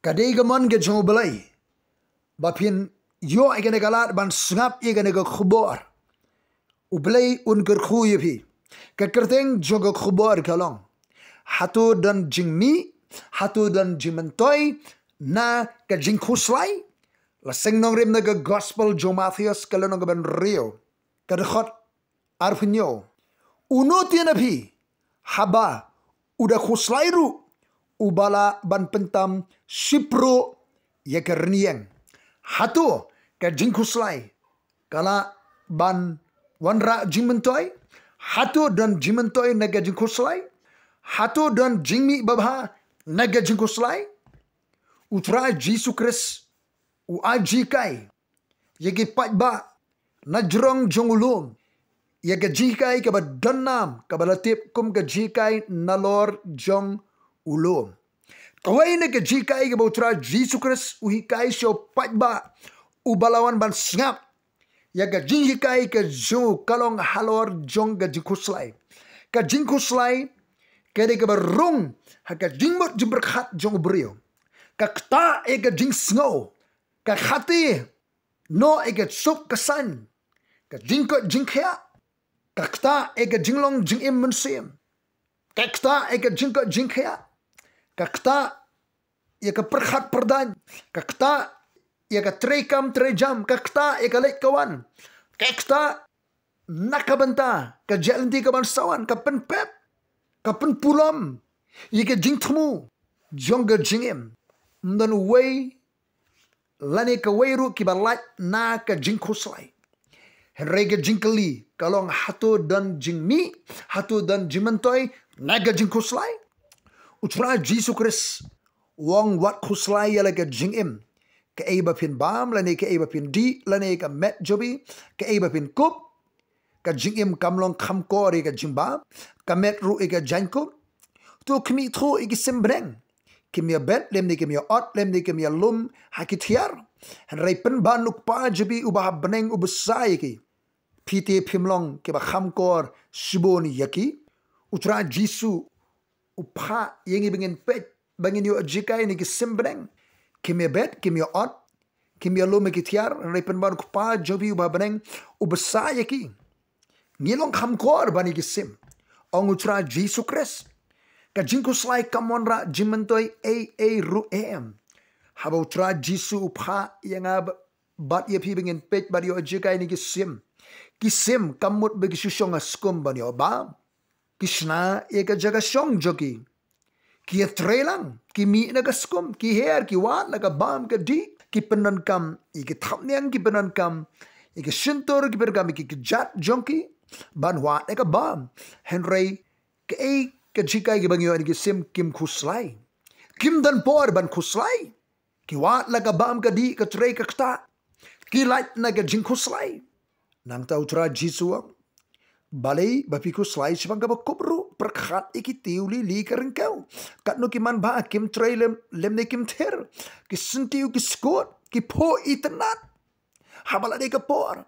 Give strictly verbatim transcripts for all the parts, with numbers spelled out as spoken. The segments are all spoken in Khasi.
Ka dei ka mon ka jong U Blei ba phin ïoh ïa kane ka lad ban sngap ïa kane ka khubor. U Blei un kyrkhu ïa phi. Ka kyrteng jong ka khubor ka long: Hato don jingmih, hato don jingmyntoi na ka jingkhuslai? La seng nongrim na ka gospel jong u Mathaios ka lynnong kaba hynriew, ka dkhot arphew hynñiew. Uno tieng na phi haba u da khuslai ruh, u ba lah ban pyntam shipruh ïa ka rynïeng? Hato ka jingkhuslai ka lah ban wanrah jingmyntoi? Hato don jingmyntoi na ka jingkhuslai? Hato don jingmih babha na ka jingkhuslai? U Trai Jisu Khrist u ai jinghikai ïa ki paidbah na jrong jong u lum ïa ka jinghikai kaba don nam, kaba la tip kum ka jinghikai nalor jong u lum. Kawei na ka jinghikai kaba u Trai Jisu Khrist u hikai sha u paidbah uba la wan ban sngap ïa ka jinghikai ka jong u ka long halor jong ka jingkhuslai. Ka jingkhuslai ka dei kaba rung ha ka jingmut jingpyrkhat jong u briew. Ka ktah ïa ka jingsngew, ka khati noh ïa ka suk ka saiñ, ka jingkoit jingkhiah, ka ktah ïa ka jinglong jingim mynsiem, ka ktah ïa ka jingkoit jingkhiah, ka ktah ïa ka pyrkhat pyrdaiñ, ka ktah ïa ka treikam treijam, ka ktah ïa ka leit ka wan, ka ktah na ka bynta ka jingïaid lynti ka ban sa wan, ka pynpep, ka pynpulom ïa ka jingthmu jong ka jingim. Ym don uwei lane kawei ruh kiba lait na ka jingkhuslai. Hynrei ka jingkylli ka long, hato don jingmih, hato don jingmyntoi na ka jingkhuslai? U Trai Jisu Khrist u ong, wat khuslai ïa la ka jingim, kaei ba phin bam lane kaei ba phin dih, lane ka met jong phi, kaei ba phin kup. Ka jingim kam long kham kor ïa ka jingbam, ka met ruh ïa ka jaiñkup. To khmih thuh ïa ki sim bneng. Kim ïa bet lymne kim ïa ot lymne kim ïa lum ha ki thiar. Hynrei pynban u Kpa jong phi uba ha bneng u bsa ïa ki. Phi te phim long kiba kham kor shibun ïa ki. U Trai Jisu u phah ïa ngi ba ngin peit, ba ngin ïoh jinghikai na ki sim bneng. Kim ïa bet, kim ïa ot, kim ïa lum ha ki thiar, hynrei pynban u Kpa jong phi uba ha bneng u bsa ïa ki. Ngi long kham kor ban ïa ki sim. Ong u Trai Jisu Khrist, ka jingkhuslai kam wanrah jingmyntoi ei ei ruh em. Haba u Trai Jisu u phah ïa nga ba-, bad ïa phi ba ngin peit bad ïoh jinghikai na ki sim, ki sim kam mut ba ki shu shong ha skum ban ïoh bam. Ki shna ïa ka jaka shong jong ki. Ki ïatrei lang, ki mih na ka skum, ki her, ki wad la ka bam ka dih, ki pyndonkam ïa ki thapniang, ki pyndonkam ïa ki shyntur, ki pyndonkam ïa ki kjat jong ki ban wad la ka bam. Hynrei kaei ka jinghikai kaba ngi ïoh na ki sim? Kim khuslai. Kim don por ban khuslai. Ki wad la ka bam ka dih, ka trei ka ktah. Ki lait na ka jingkhuslai. Nangta u Trai Jisu u ong, balei ba phi khuslai shaphang kaba kup ruh? Pyrkhat ïa ki tiew lili ka ryngkew. Katno ki man bha, kim trei lem, lymne kim thir. Ki syntiew, ki skud, ki phuh itynnad haba la dei ka por.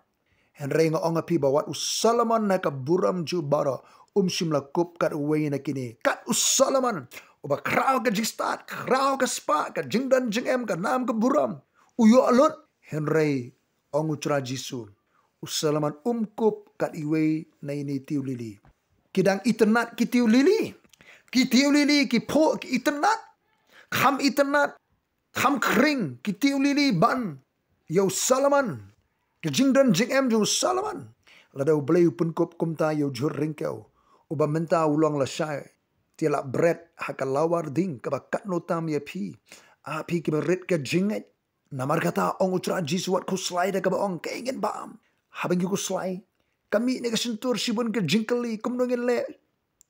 Hynrei nga ong ha phi ba wat u Solomon ha ka burom jong u baroh um shym la kup kat uwei na kine. Kat u Solomon uba khraw ka jingstad, khraw ka spah, ka jingdon jingem, ka nam ka burom, u ïoh lut. Hynrei ong u Trai Jisu, u Solomon um kup kat iwei na ine i tiew lili. Ki dang itynnad ki tiew lili. Ki tiew lili ki phuh, ki itynnad. Kham itynnad, kham khring ki tiew lili ban ïa u Solomon, ki jingdon jingem jong u Solomon. Lada u Blei u pynkup kumta ïa u jhur ryngkew uba mynta u long lashai, te lah bret ha ka lawar ding kaba katno tam ïa phi, ah phi kiba rit ka jingngeit. Namar kata ong u Trai Jisu, wat khuslai da kaba ong, kaei ngin bam? Haba ngi khuslai, ka mih na ka shyntur shibun ka jingkylli, kumno ngin leh,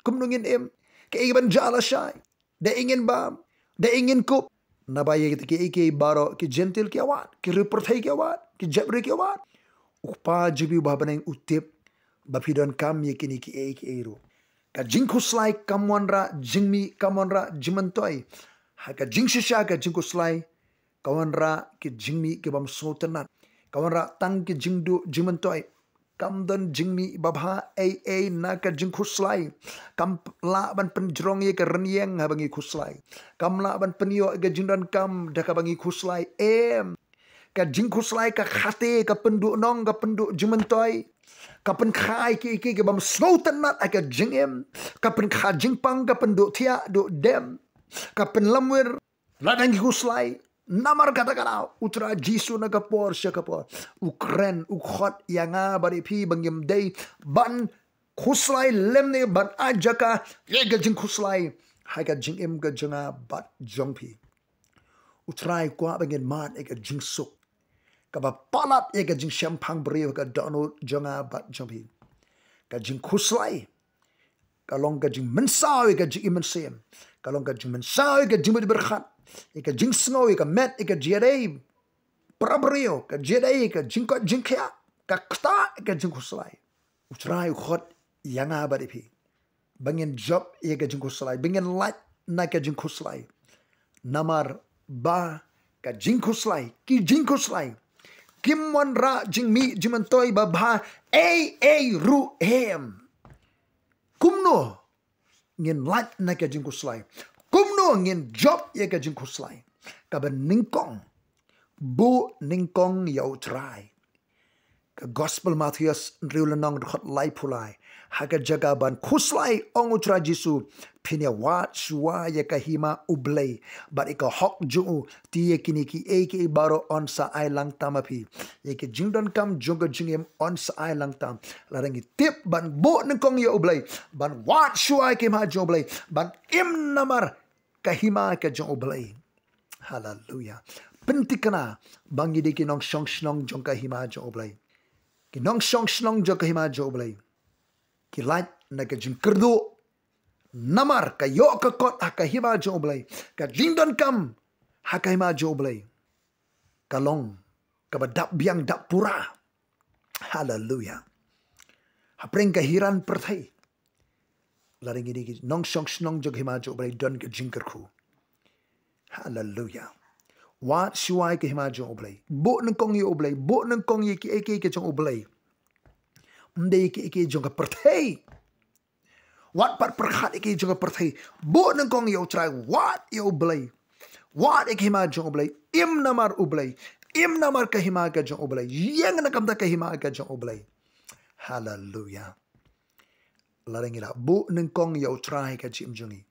kumno ngin im, kaei ban jia lashai, da ei ngin bam, da ei ngin kup. Naba ïa kita kiei kiei baroh ki Jentil ki ïa wad, ki riewpyrthei ki ïa wad, ki jaitbynriew ki ïa wad. U Kpa jong phi uba ha bneng u tip ba phi donkam ïa kine kiei kiei ruh. Ka jingkhuslai kam wanrah jingmih, kam wanrah jingmyntoi. Ha ka jingshisha ka jingkhuslai ka wanrah ki jingmih ki bym sngewtynnad. Ka wanrah tang ki jingduh jingmyntoi. Kam don jingmih babha ei ei na ka jingkhuslai. Kam lah ban pynjrong ïa ka rynïeng haba ngi khuslai. Kam lah ban pynïoh ïa ka jingdonkam da kaba ngi khuslai. Em. Ka jingkhuslai ka khate, ka pynduh nong, ka pynduh jingmyntoi. Ka pynkha ïa ki, ïa ki, ki bym sngewtynnat ha ka jingim. Ka pynkha jingpang, ka pynduh thiah, duh dem. Ka pynlamwir. Lada ngi khuslai, namar kata ka daw, U Trai Jisu na ka por sha ka por u kren, u khot ïa nga bad ïa phi ba ngim dei ban khuslai lymne ban ai jaka ïa ka jingkhuslai ha ka jingim ka jong nga bad jong phi. U Trai u kwah ba ngin mad ïa ka jingsuk kaba palat ïa ka jingshemphang briew ha ka dohnud jong nga bad jong phi. Ka jingkhuslai ka long ka jingmynsaw ïa ka jingim mynsiem. Ka long ka jingmynsaw ïa ka jingmut pyrkhat, ïa ka jingsngew, ïa ka met, ïa ka jingïadei para briew, ka jingïadei, ka jingkoit jingkhiah, ka ktah ïa ka jingkhuslai. U Trai u khot ïa nga bad ïa phi ba ngin jop ïa ka jingkhuslai, ba ngin lait na ka jingkhuslai. Namar ba ka jingkhuslai, ki jingkhuslai kim wanrah jingmih jingmyntoi babha ei ei ruh em. Kumno ngin lait na ka jingkhuslai? Kumno ngin jop ïa ka jingkhuslai? Kaba nyngkong, buh nyngkong ïa U Trai. Ka Gospel Mathaios hynriew lynnong, dkhot laiphew lai. Ha ka jaka ban khuslai, ong U Trai Jisu, phin ïa wad shuwa ïa ka hima U Blei bad ïa ka hok jong u. Te ïa kine kiei kiei baroh yn sa ai lang tam ha phi. Ïa ka jingdonkam jong ka jingim yn sa ai lang tam. Lada ngi tip ban buh nyngkong ïa U Blei, ban wad shuwa ïa ka hima jong U Blei, ban im namar ka hima ka jong U Blei. Haleluya. Pynthikna ba ngi dei ki nongshong shnong jong ka hima jong U Blei. Ki nongshong shnong jong ka hima jong U Blei ki lait na ka jingkyrduh namar ka ïoh ka kot ha ka hima jong U Blei, ka jingdonkam ha ka hima jong U Blei ka long kaba dap biang, dap pura. Haleluya. Hapdeng ka hiran pyrthei, lada ngi dei ki nongshong shnong jong ka hima jong U Blei, don ka jingkyrkhu. Haleluya. Wad shuwa ïa ka hima jong U Blei, buh nyngkong ïa U Blei, buh nyngkong ïa kiei kiei ki jong U Blei. Ym dei ïa kiei kiei jong ka pyrthei. Wat pat pyrkhat ïa kiei jong ka pyrthei. Buh nyngkong ïa U Trai, wad ïa U Blei. Wad ïa ka hima jong U Blei. Im namar U Blei. Im namar ka hima ka jong U Blei. Ïeng na ka bynta ka hima ka jong U Blei. Haleluya. Lada ngi la buh nyngkong ïa U Trai ha ka jingim jong ngi,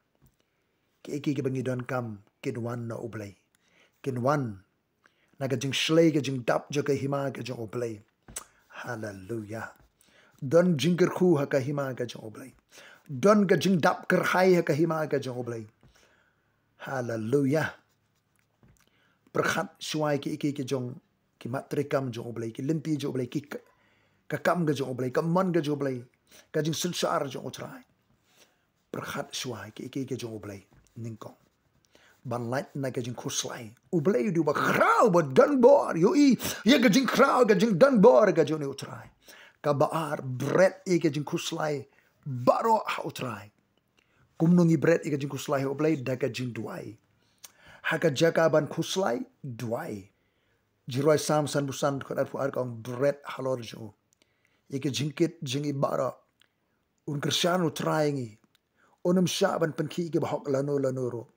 kiei kiei kiba ngi donkam kin wan na U Blei. Kin wan na ka jingshlei, ka jingdap jong ka hima ka jong U Blei. Haleluya. Don jingkyrkhu ha ka hima ka jong U Blei. Don ka jingdap kyrhai ha ka hima ka jong U Blei. Haleluya. Pyrkhat shuwa ïa kiei kiei ki jong ki mat treikam jong U Blei, ki lynti jong U Blei, ki ka, ka kam ka jong U Blei, ka mon ka jong U Blei, ka jingsynshar jong U Trai. Pyrkhat shuwa ïa kiei kiei ki jong U Blei nyngkong ban lait na ka jingkhuslai. U Blei u dei uba khraw, uba donbor. Ïohi ïa ka jingkhraw, ka jingdonbor ka jong U Trai, kaba ar, bret ïa ka jingkhuslai baroh ha U Trai. Kumno ngi bret ïa ka jingkhuslai ha U Blei? Da ka jingduwai. Ha ka jaka ban khuslai, duwai. Jingrwai Salm sanphew san, dkhot arphew ar ka ong, bret halor jong u ïa ka jingkit jong ngi baroh. Un kyrshan U Trai ïa ngi. Un ym shah ban pynkhih ïa kiba hok lano lano ruh.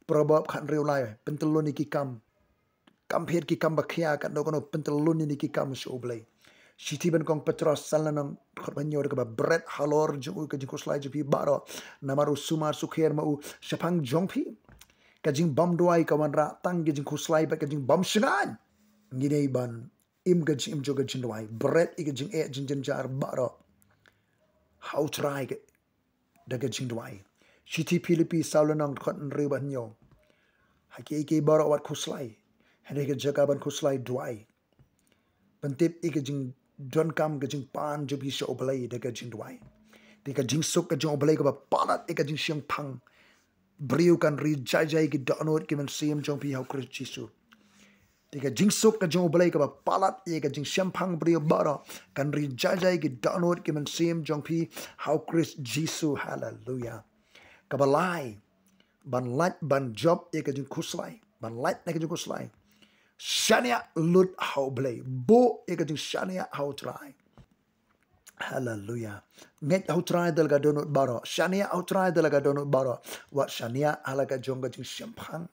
Proverb khathynriew lai, pyntyllun ïa ki kam. Kam phet ki kam ba khia, katno katno pyntyllun ïa ki kam sha U Blei. Shithi ba nyngkong Petros san lynnong, dkhot ba hynñiew, da kaba bret halor jong u ka jingkhuslai jong phi baroh, namar u sumar sukher ma u shaphang jong phi. Ka jingbymduwai ka wanrah tang ka jingkhuslai bad ka jingbymshngaiñ. Ngi dei ban im ka jingim jong ka jingduwai, bret ïa ka jingeh jingjynjar baroh ha U Trai ka, da ka jingduwai. Shithi Philippi saw lynnong, dkhot hynriew bad hynñiew. Ha kiei kiei baroh wat khuslai, hynrei ha ka jaka ban khuslai, duwai. Pyntip ïa ka jingdonkam, ka jingpan jong phi sha U Blei da ka jingduwai. Te ka jingsuk ka jong U Blei kaba palat ïa ka jingshemphang briew kan ri jai jai ki dohnud ki mynsiem jong phi ha U Khrist Jisu. Te ka jingsuk ka jong U Blei kaba palat ïa ka jingshemphang briew baroh kan ri jai jai ki dohnud ki mynsiem jong phi ha U Khrist Jisu. Haleluya. Kaba lai, ban lait ban jop ïa ka jingkhuslai, ban lait na ka jingkhuslai, shaniah lut ha U Blei, buh ïa ka jingshaniah ha U Trai. Haleluya. Ngeit ha U Trai da la ka dohnud baroh. Shaniah ha U Trai da la ka dohnud baroh. Wat shaniah ha la ka jong ka jingshemphang.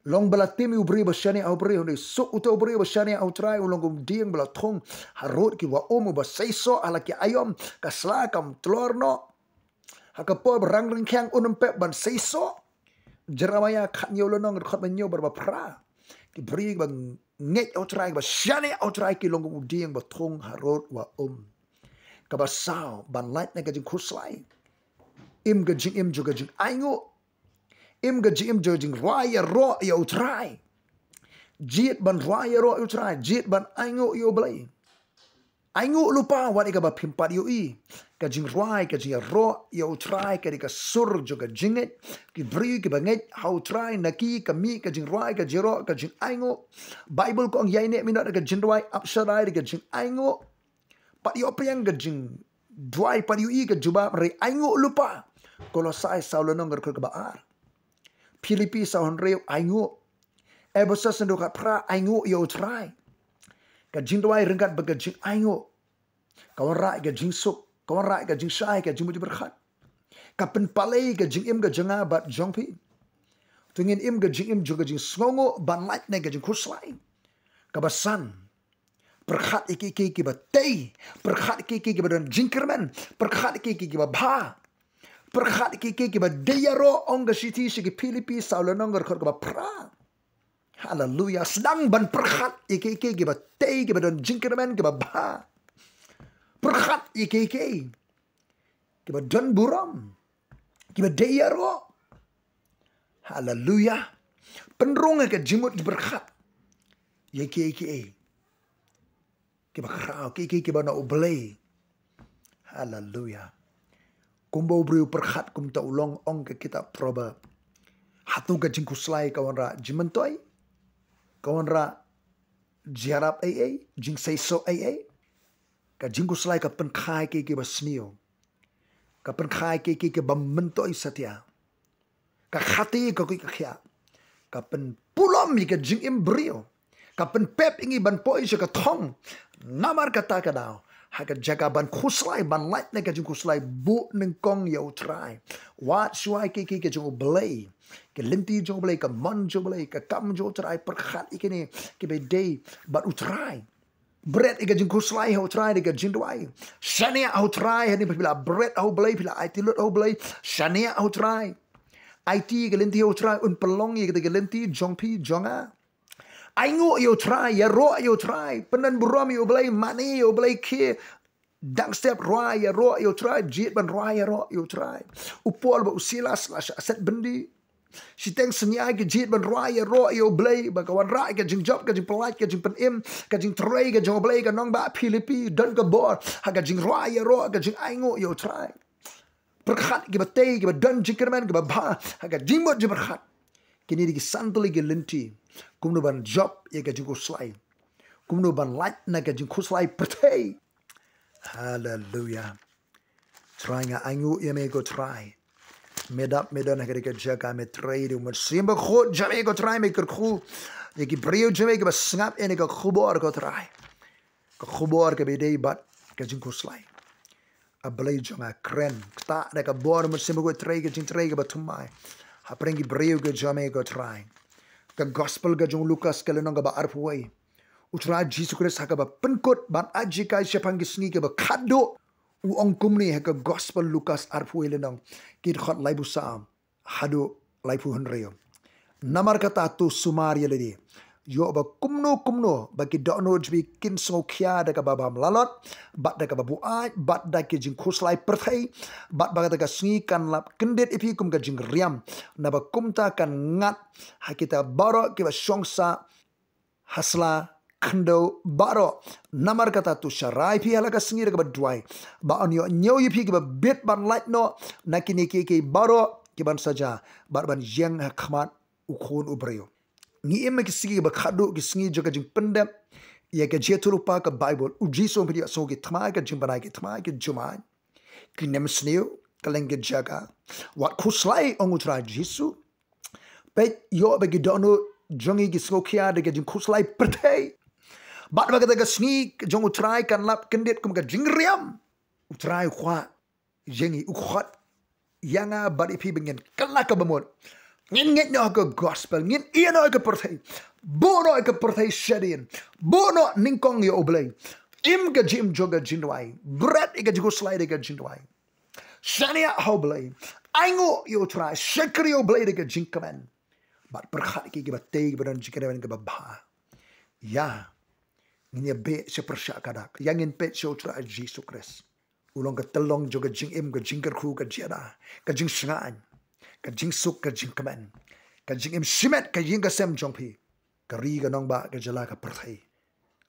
Long ba la tim ïa u briew ba shaniah ha u briew, hynrei suk uta u briew ba shaniah ha U Trai, u long kum u dieng ba la thung harud kiba um, uba seisoh ha la ki aïom, ka sla kam tlor noh. Ha ka por ba rang ryngkhiang un ym pep ban seisoh. Jeremiah khathynñiew lynnong, dkhot ba hynñiew bad ba phra. Ki briew ba ngeit ha U Trai, ba shaniah ha U Trai, ki long kum u dieng ba thung harud uba um. Kaba saw, ban lait na ka jingkhuslai. Im ka jingim jong ka jingainguh. Im ka jingim jong ka jingrwai ïaroh ïa U Trai. Jied ban rwai ïaroh ïa U Trai, jied ban ainguh ïa U Blei. Ainguh lypa wat ïa kaba phim pat ïohi. Ka jingrwai, ka jingïaroh ïa U Trai ka dei ka sur jong ka jingngeit. Ki briew kiba ngeit ha U Trai na ki ka mih ka jingrwai, ka jingïaroh, ka jingainguh. Baibl ka ong, ïaineh minot da ka jingduwai, ap shaddai da ka jingainguh. Pat ïoh pdiang ka jingduwai, pat ïohi ka jubab, hynrei ainguh lypa. Kolosai saw lynnong, ka dkhot kaba ar. Philippi saw hynriew, ainguh. Ephesus hynriew, dkhot phra, ainguh ïa U Trai. Ka jingduwai ryngkat bad ka jingainguh ka wanrah ïa ka jingsuk, ka wanrah ïa ka jingshai, ka jingmut jingpyrkhat. Ka pynpalei ïa ka jingim ka jong nga bad jong phi. To ngin im ka jingim jong ka jingsngewnguh ban lait na ka jingkhuslai. Kaba san, pyrkhat ïa kiei kiei kiba tei, pyrkhat ïa kiei kiei kiba don jingkyrmen, pyrkhat ïa kiei kiei kiba bha. Pyrkhat ïa kiei kiei kiba dei ïaroh, ong ka shithi sha ki Philippi saw lynnong, ka dkhot kaba phra. Haleluya. Sdang ban pyrkhat ïa kiei kiei kiba tei, kiba don jingkyrmen, kiba bha. Pyrkhat ïa kiei kiei kiba don burom, kiba dei ïaroh. Haleluya. Pynrung ïa ka jingmut jingpyrkhat ïa kiei kiei kiba khraw, kiei kiei kiba na U Blei. Haleluya. Kumba u briew pyrkhat kumta u long, ong ka kitab Proverb. Hato ka jingkhuslai ka wanrah jingmyntoi? Ka wanrah jingïarap ei ei, jingseisoh ei ei? Ka jingkhuslai ka pynkha ïa kiei kiei kiba sniew. Ka pynkha ïa kiei kiei kiei kiba myntoi satia. Ka khati ka kuit ka khiah. Ka pynpulom ïa ka jingim briew. Ka pynpep ïa ngi ban poi sha ka thong. Namar kata ka daw, ha ka jaka ban khuslai, ban lait na ka jingkhuslai, buh nyngkong ïa U Trai. Wat shuwa ïa kiei kiei ka jong U Blei. Ka lynti jong U Blei, ka mon jong U Blei, ka kam jong U Trai, pyrkhat ïa kine kiba dei bad U Trai. Bret ïa ka jingkhuslai ha U Trai da ka jingduwai. Shaniah ha U Trai, hadien ba phi la bret ha U Blei, phi la aiti lut ha U Blei. Shaniah ha U Trai. Aiti ka lynti ha U Trai, un pynlong ïa ka lynti jong phi jong nga. Ainguh ïa U Trai, ïaroh ïa U Trai. Pyndonburom ïa U Blei, mane ïa U Blei, khie. Dang step rwai ïaroh ïa U Trai, jied ban rwai ïaroh ïa U Trai. U Paul bad u Silas la shah set byndi. Shiteng synñia ki jied ban rwai ïaroh ïa U Blei, ba ka wanrah ïa ka jingjop, ka jingpyllait, ka jingpynim, ka jingtrei ka jong U Blei, ka nongbah Philippi don ka bor ha ka jingrwai ïaroh, ka jingainguh ïa U Trai. Pyrkhat kiba tei, kiba don jingkyrmen, kiba bha ha ka jingmut jingpyrkhat. Kine dei ki san tylli ki lynti kumno ban jop ïa ka jingkhuslai, kumno ban lait na ka jingkhuslai pyrthei. Haleluya. Trai, nga ainguh ïa me ko Trai. Me dap me don ha kane ka jaka, me trei da U Mynsiem Bakhuid jong me ko Trai, me kyrkhu ïa ki briew jong me kiba sngap ïa kane ka khubor ko Trai. Ka khubor kaba dei bad ka jingkhuslai. A Blei jong nga, kren, ktah da ka bor U Mynsiem Bakhuid, trei ka jingtrei kaba thymmai hapdeng ki briew ka jong me ko Trai. Ka gospel ka jong u Lukas ka lynnong kaba arphew wei. U Trai Jisu Khrist ha kaba pynkut ban ai jinghikai shaphang ki sngi kiba khatduh, u ong kumne ha ka gospel Lukas arphew wei lynnong, ki dkhot laiphew saw haduh laiphew hynriew. Namar kata to sumar ïa lade, ïoh ba kumno kumno ba ki dohnud jong phi kin sngewkhia da kaba bymlalot, bad da kaba buaid, bad da ki jingkhuslai pyrthei, bad ba kata ka sngi kan lap kyndit ïa phi kum ka jingriam, naba kumta kan ngat ha kita baroh kiba shong sah ha sla khyndew baroh. Namar kata to sharai phi ha la ka sngi da kaba duwai, ba yn ïoh ñiew ïa phi kiba bit ban lait noh na kine kiei kiei baroh kiban sa jia, bad ban ïeng ha khmat u Khun u briew. Ngi im ha ki sngi kiba khatduh, ki sngi jong ka jingpyndep ïa ka jingïathuhlypa ka Baibl. U Jisu u ong, phi dei ban sngew ki thma, ka jingbna ki thma, ki jumai, ki nemsniew, kylleng ki jaka. Wat khuslai, ong U Trai Jisu. Peit, ïoh ba ki dohnud jong ngi ki sngewkhia da ka jingkhuslai pyrthei, bad ba kata ka sngi jong U Trai kan lap kyndit kum ka jingriam. U Trai u kwah ïa ngi, u khot ïa nga bad ïa phi ba ngin kylla ka bamut. Ngin ngeit noh ha ka gospel, ngin ïeh noh ha ka pyrthei. Buh noh ha ka pyrthei shadien. Buh noh nyngkong ïa U Blei. Im ka jingim jong ka jingduwai. Bret ïa ka jingkhuslai da ka jingduwai. Shaniah ha U Blei. Ainguh ïa U Trai. Shakri ïa U Blei da ka jingkmen. Bad pyrkhat ïa ki kiba tei, kiba don jingkyrmen kaba bha. Ïa ngin ïa beh sha pyrshah ka dak. Ïa ngin peit sha U Trai Jisu Khrist. U long ka tyllong jong ka jingim, ka jingkyrkhu, ka jingïada, ka jingshngaiñ, ka jingsuk, ka jingkmen, ka jingim shimet, ka ïing ka sem jong phi. Ka ri, ka nongbah, ka jylla, ka pyrthei.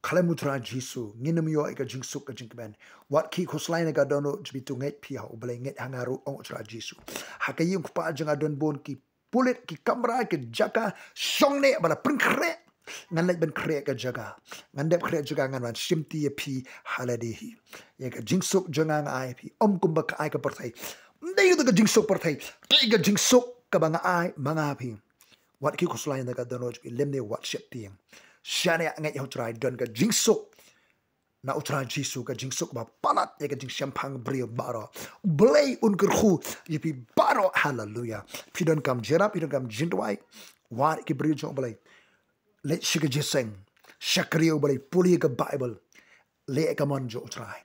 Khlem U Trai Jisu ngin ym ïoh ïa ka jingsuk, ka jingkmen. Wat khih khuslai na ka dohnud jong phi, to ngeit phi ha U Blei, ngeit ha nga ruh, ong U Trai Jisu. Ha ka ïing U Kpa jong nga don bun ki pulit, ki kamra, ki jaka shong ne ba la pynkhreh. Ngan leit ban khreh ka jaka. Ngan dep khreh jaka, ngan wan shimti ïa phi ha lade hi. Ïa ka jingsuk jong nga nga ai ïa phi, ym kumba ka ai ka pyrthei. Ym dei ka jingsuk pyrthei, ka jingsuk kaba nga ai ma nga ïa phi. Wat khih khuslai na ka dohnud jong phi, lymne wat sheptieng. Shaniah, ngeit ha U Trai, don ka jingsuk na U Trai Jisu, ka jingsuk ba palat ïa ka jingshemphang briew baroh. U Blei un kyrkhu ïa phi baroh. Haleluya. Phi donkam jingïarap, phi donkam jingduwai. Wad ki briew jong U Blei. Leit sha ka jingïaseng. Shakri ïa U Blei, pule ïa ka Baibl. Leh ïa ka mon jong U Trai.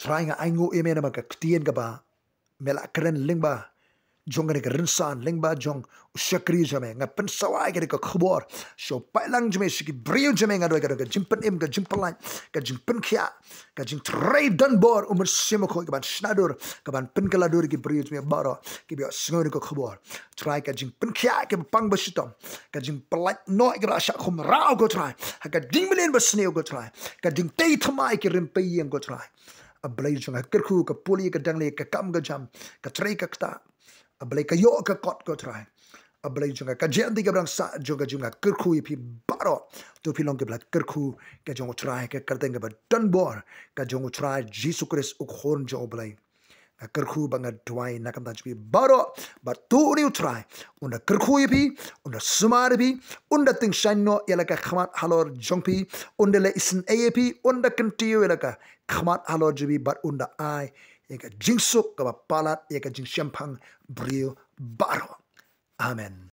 Trai, nga ainguh ïa me namar ka ktien kaba me la kren lyngba jong kane ka rynsan, lyngba jong u shakri jong me. Nga pynsawa ïa kane ka khubor sha u paidlang jong me, sha ki briew jong me. Nga duwai ka don ka jingpynim, ka jingpyllait, ka jingpynkhiah, ka jingtrei donbor U Mynsiem Bakhuid, kaban shna dur, kaban pynkylla dur ïa ki briew jong me baroh kiba ïohsngew ïa kane ka khubor. Trai, ka jingpynkhiah ïa kiba pang ba shitom, ka jingpyllait noh ïa kiba la shah khum rau, ko Trai, ha ka jingmlien ba sniew, ko Trai, ka jingtei thymmai ïa ki rympei ïing, ko Trai. A Blei jong nga, kyrkhu, ka pule, ka dangle, ka kam ka jam, ka trei ka ktah. A Blei, ka ïoh ka kot, ko Trai. A Blei jong nga, ka jingïaid ka bynriew sha jong ka jingim, nga kyrkhu ïa phi baroh. To phi long kiba la kyrkhu, ka jong U Trai, ka kyrteng kaba donbor, ka jong U Trai Jisu Khrist, U Khun jong U Blei. Nga kyrkhu bad nga duwai na ka bynta jong phi baroh, bad to une U Trai un da kyrkhu ïa phi, un da sumar ïa phi, un da tyngshaiñ noh ïa la ka khmat halor jong phi, un da leh isynei ïa phi, un da kyntiew ïa la ka khmat halor jong phi, bad un da ai ïa ka jingsuk kaba palat, ïa ka jingshemphang briew baroh. Amen.